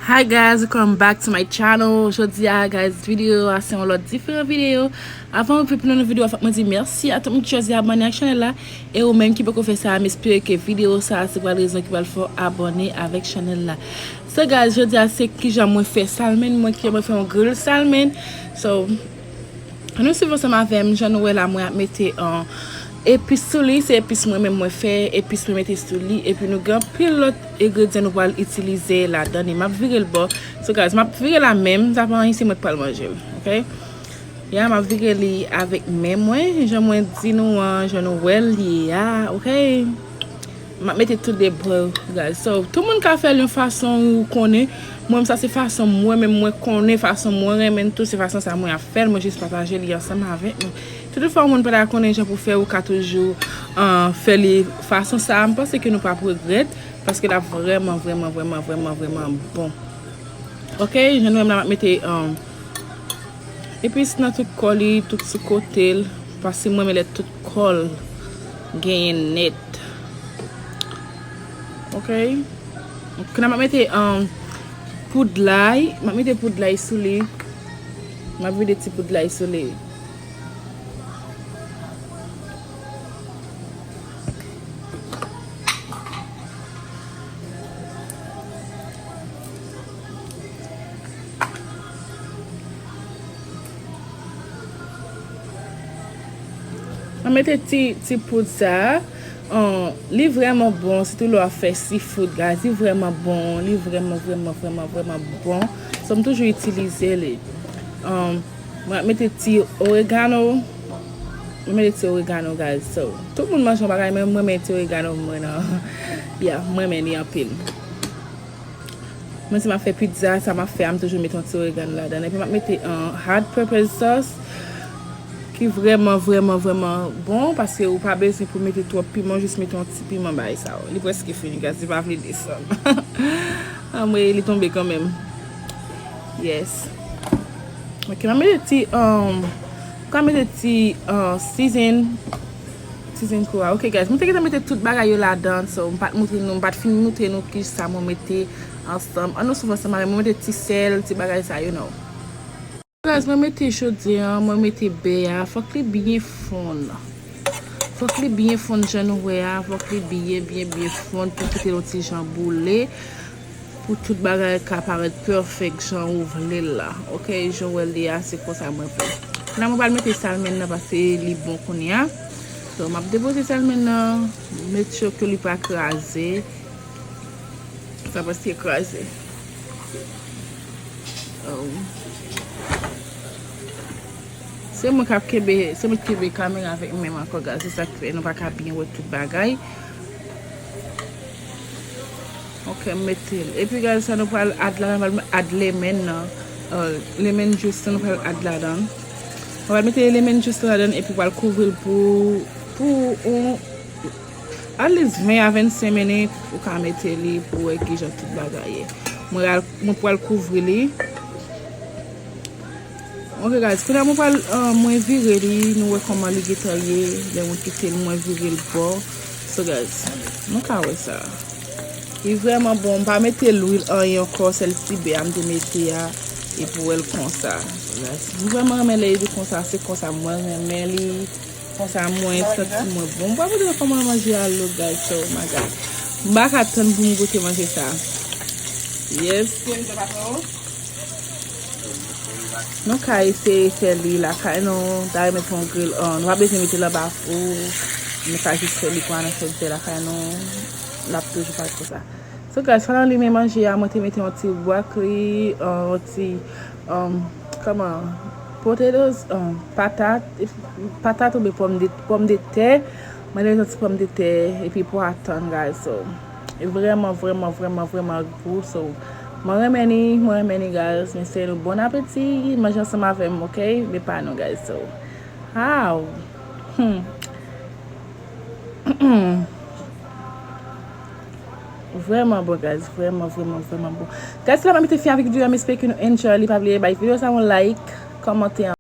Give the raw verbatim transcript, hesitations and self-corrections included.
Hi guys, welcome back to my channel. Jodi a, guys, videyo a se yon lòt diferan videyo. Avan mwen pran nan videyo a, fòk mwen di mèsi a tout moun ki chwazi abòne ak chanèl la. E ou menm ki poko fè sa, m espere ke videyo sa a se pral rezon ki pral fè w abòne avèk chanèl la. So guys, jodi a se kijan mwen fè salmon, mwen kijan mwen fè yon grill salmon. So, ann nou swiv ansanm avè m, jan nou wè la, mwen ap mete, uh, epis sou li, se epis mwen menm mwen fè, epis mwen mete sou li, epi nou gen anpil lòt engredyan nou pral itilize ladan li. M ap vire l bò. So guys, m ap vire la menm, sa pa anyen, se mwen k pral manje l, ok? Ya, m ap vire li avèk men mwen, jan mwen di nou an, jan nou wè l ye a, ok? M ap mete tout de bò, guys. So, tout moun ka fè l yon fason ou konnen. Mwen, sa se fason mwen menm mwen konnen, fason mwen renmen l tou, se fason sa mwen ap fè l. Mwen jis pataje li ansanm avèk nou. Toutoufwa yon moun pa ta konnen jan pou fè, ou ka toujou, uh, fè li fason sa a. M panse ke nou p ap regrèt, paske l ap vrèman, vrèman, vrèman, vrèman, vrèman bon. Ok, jan nou wè m la, m ap mete, um, epis nan tout kò li, tout sou kote l, paske mwen renmen lè tout kò l genyen nèt. Ok. Kounye a m ap mete, um, poud lay, m ap mete poud lay sou li. M ap vide ti poud lay sou li. Mwen mete ti, ti poud sa a. Um, li vrèman bon, sitou lè w ap fè seafood, guys. Li vrèman bon, li vrèman, vrèman, vrèman, vrèman bon. So, m toujou itilize li. Um, Mwen ap mete ti oregano. Mwen mete ti oregano, guys. So, tout moun manje yon bagay, men mwen renmen ti oregano mwen nan. Yeah, mwen renmen li anpil. Mwen, si m ap fè pizza, sa m ap fè a, m toujou mete yon ti oregano ladan l. Epi m ap mete, uh, hot pepper sauce, ki vrèman, vrèman, vrèman bon, paske ou pa bezwen pou mete twòp piman, jis mete yon ti piman bay sa yo. Li prèske fini, guys, li pa vle desann. Anmwey, li tonbe kanmenm. Yes. Ok, m ap mete ti, um, m ka mete ti, uh, season, season kou a. Ok, guys, mwen te gentan mete tout bagay yo ladan, so m pa t montre nou, m pa t fin montre nou kisa mwen mete ansanm. Ann nou swiv ansanm avè m, mwen mete ti sèl, ti bagay sa, you know. Guys, mwen mete chodyè an, mwen mete bè a, fòk li byen fonn. Fòk li byen fonn jan nou wè a, fòk li byen, byen, byen fonn pou kite l yon ti jan boule. Pou tout bagay ka parèt pèfèk jan ou vle l la. Ok, jan w wè l ye a, se konsa mwen fè. Kounye a mwen pral mete salmon nan paske li bon kounye a. So, m ap depoze salmon nan, make sure ke li pa kraze. Sa prèske kraze. Oh. Se mwen k ap kenbe, se mwen k kenbe kamera avèk men m ankò, guys. Se sa k fè nou pa ka byen wè tout bagay. Ok, m mete l. Epi, guys, sa nou pral add la, nou pral add lemon nan. Uh, lemon juice nou pral add ladan. Nou pral mete lemon juice ladan, epi pral kouvri l pou, pou yon at least ven a vennsenk minit, ou ka mete li pou wè kijan tout bagay ye. Mwen pral, mwen pral kouvri li. Ok, guys, kounye a mwen pral, uh, mwen vire li, nou wè kòman li gentan ye, lè mwen kite l, mwen vire l bò. So, guys, nou ka wè sa. Li vrèman bon, m pa mete lwil anyen ankò, sèl ti bè a m te mete a, epi w wè l konsa. So, guys, m vrèman renmen lè li konsa, se konsa mwen renmen li. Konsa mwen santi mwen bon. Mwen pa montre nou kòman manje a look, guys. So, my God. M pa ka tann pou m goute manje sa. Yes. Nou ka eseye fè li lakay nou. Ta renmen fè yon grill, uh, nou pa bezwen mete l anba fou. Nou ka jis fè li konsa nan frigidaire lakay nou. L ap toujou parèt konsa. So, guys, pandan li men manje a, mwen te mete yon ti brokoli, uh, yon ti, um, kòman, potatoes, um, patat, patat oubyen pòmde-, pòmdetè. Mwen te mete yon ti pòmdetè, epi pwa tann, guys. So, e vrèman, vrèman, vrèman, vrèman gou. So, mwen renmen li, mwen renmen li, guys. Mwen swete nou bon apeti, manje ansanm avè m, ok? Men pa nou, guys. So, aw. Hmm. Vrèman bon, guys. Vrèman, vrèman, vrèman bon. Guys, la m ap mete fen avèk videyo a. M espere ke nou enjoy li. Pa bliye bay videyo sa yon like, kòmante